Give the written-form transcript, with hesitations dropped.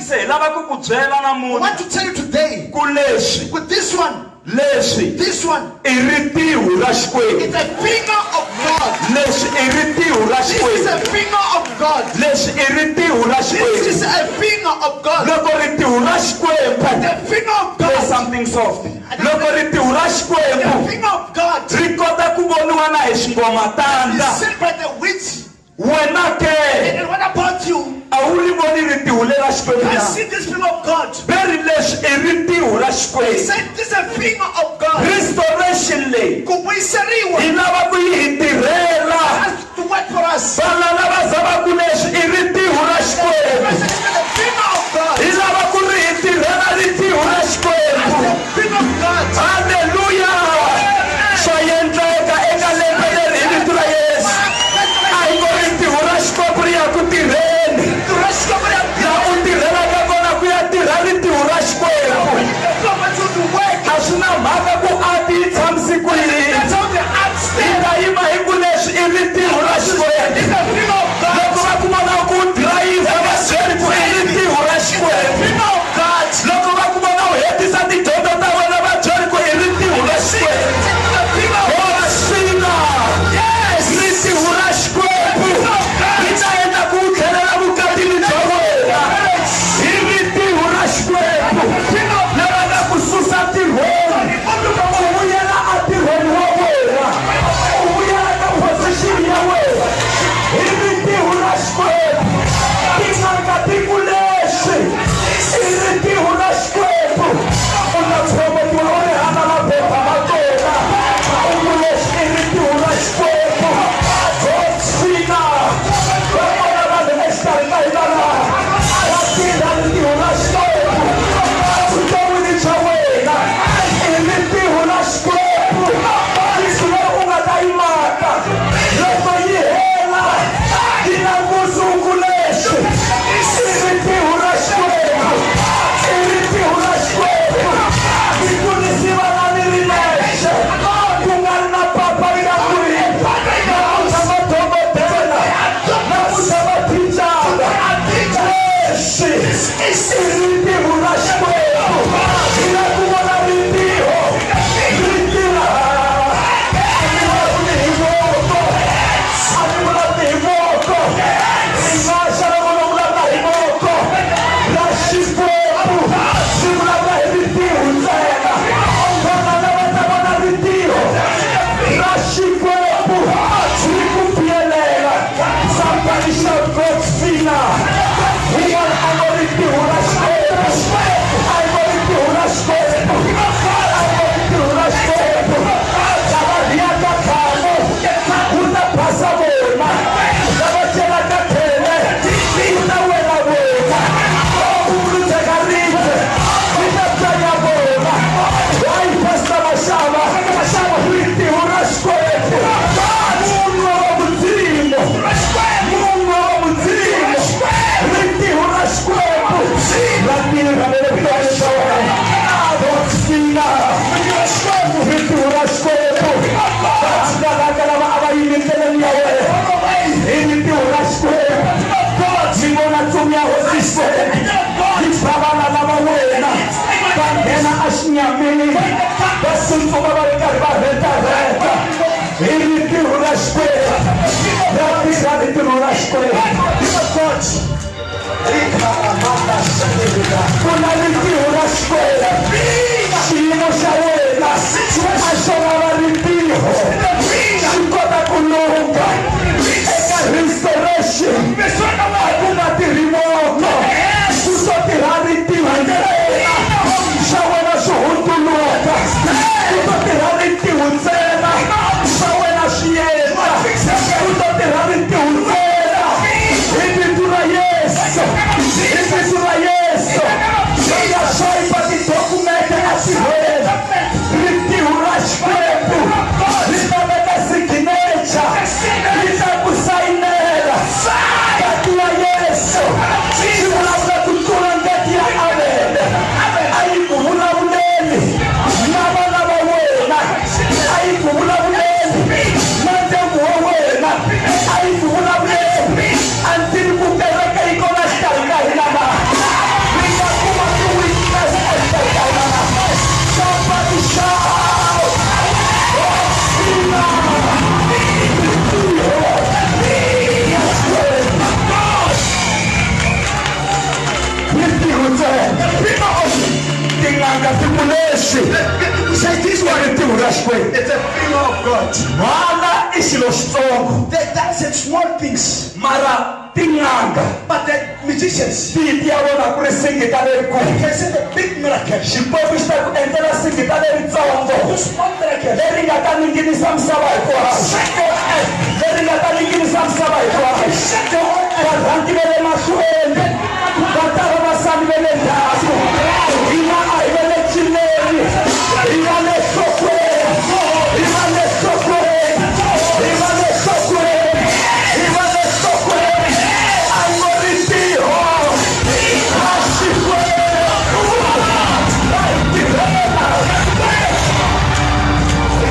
Se hi lava ku ku byela I namuntlha want to tell you today, ku leswi with this one, leswi this one, i ritiho ra Xikwembu. it's a finger of God. Leswi i ritiho ra This is a Xikwembu. finger of God. Leswi i ritiho ra This Xikwembu. is a finger of God. Loko ritiho ra Xikwembu The finger of play God. something soft. Loko ritiho ra The Xikwembu finger of God ri kota ku voniwa na hi xingomatanda. is seen by the witch. Wena ke And what about you? a wu ri voni ritiho lera Xikwembu I na? see this finger of God. Ve ri leswi i ritiho ra He Xikwembu. said, this is a finger of God. Restoration leyi Ku vuyiseriwa hi lava ku yi hi tirhela. has to work for us. Vana lava za va ku leswi i ritiho ra Xikwembu. This is the finger of God. Hi lava ku ri hi tirhela ritiho ra Xikwembu. The finger of God. Halleluya! Swa endleka eka lembe leri hi vito ra Yesu. A hi ngo ritiho ra Xikwembu ri ya ku tirheni. Laha u tirhelaka kona ku ya tirha ritiho ra Xikwembu. A swi na mhaka ku ati yi tshamise ku yini. Hi ta yima hi ku leswi i ritiho ra Xikwembu. Loko va ku vona ku dirayivha va byeli ku i ritiho ra Xikwembu. Loko va ku vona u hetisa tidyondzo ta wena va byeli ku i ritiho ra Xikwembu. Hoxina ritiho ra Xikwembu ri ta endla ku u tlhelela vukatini bya wena. Hi ritiho ra Xikwembu lava nga ku susa ntirhweni u vuyela entirhweni wa wena, u vuyela ka position ya wena. Hi ritiho ra Xikwembu tin'anga ti ku leswi i ritiho ra Xikwembu. U ta promotiwa u ri hava maphepha ma kona u ku leswi i ritiho ra Xikwembu. Hoxina va kona vanhu exikarhi ka hina laha va tirha ritiho ra Xikwembu evuton'wini bya wena. I ritiho ra Xikwembu yindlu leyi u nga ta yi maka loko yi hela yi langusi u ku leswi i ritiho ra Xikwembu. I ritiho ra Xikwembu ri ku risiva na ni ri nexe ku nga ri na papa ri nga kwihi. Namuntlha madokodela, namuntlha mathicara, leswi i ritiho ra Xikwembu. Hi la ku vona ritiho ri tirha. A ni vulavuli hi voko, a ni vulavuli hi voko. Ri nga xa loko no vulavula hi voko ra Xikwembu ri vulavula hi ritiho ntsena. Vana lava ta vona ritiho ra Xikwembu ri ku biyelela. Somebody shout God's finger. Un'wana a ngo ritiho ra Xikwembu, a ngo ritiho ra Xikwembu, a ngo ritiho ra Xikwembu. Lava rhiyaka khamo wu ta phasa vona, lava celaka khele wu ta wela vona, ku pfuluteka ribye ri ta pyanya vona. Hayi Pastor Mashava, ritiho ra Xikwembu, munwe wa Mudzimu, munwe wa Mudzimu, ritiho ra Xikwembu ra tirha na le vuton'wini bya wena. Hoxina ritiho ra Xikwembu va tshikalaka lava a va yimi ndleleni ya wena. Hi ritiho ra Xikwembu ndzi vona ntsumi ya hosi Xikwembu yi ba vana lava wena va nghena exinyamini va tsutsuma va ri karhi va rhetarheta. Hi ritiho ra Xikwembu ra tirha ritiho ra Xikwembu. Ku na ritiho ra Xikwembu. Xiyimo xa wena a xo lava ritiho xi kota ku lungha eka restoration. A ku nga tirhi voko, ku to tirha ritiho ntsena. Swa wena swi hundzuluka, ku to tirha ritiho ntsena. Swa wena swi endla, ku to tirha ritiho ntsena. Hi vito ra Yesu, hi vito ra Yesu, hi nga swayipa tidokumente entirhweni. Ritiho ra Xikwembu ri ta veka signature, ri ta ku sayinela. Ngati ya Yesu yi vulavula ku tlula ngati ya Abele. A yi ku vulavuleli na vana va wena, a yi ku vulavuleli na ndyangu wa wena, a yi ku vulavuleli. A ndzi ri ku kereke yi kona xikarhi ka hina laha. Tin'anga ti ku leswi We say this i one. ritiho ra Xikwembu. It's a finger of God. Mhala i xilo xitsongo. That's it, small things. Mara tin'anga But the musicians ti ti ya vona ku ri singita lerikulu. can see the big miracle. Xikwembu xi ta ku endlela singita leritsongo The small miracle. leri nga ta ninginisa misava hinkwayo, leri nga ta ninginisa misava hinkwayo. Shake the whole earth. Varhangi va le mahlweni va ta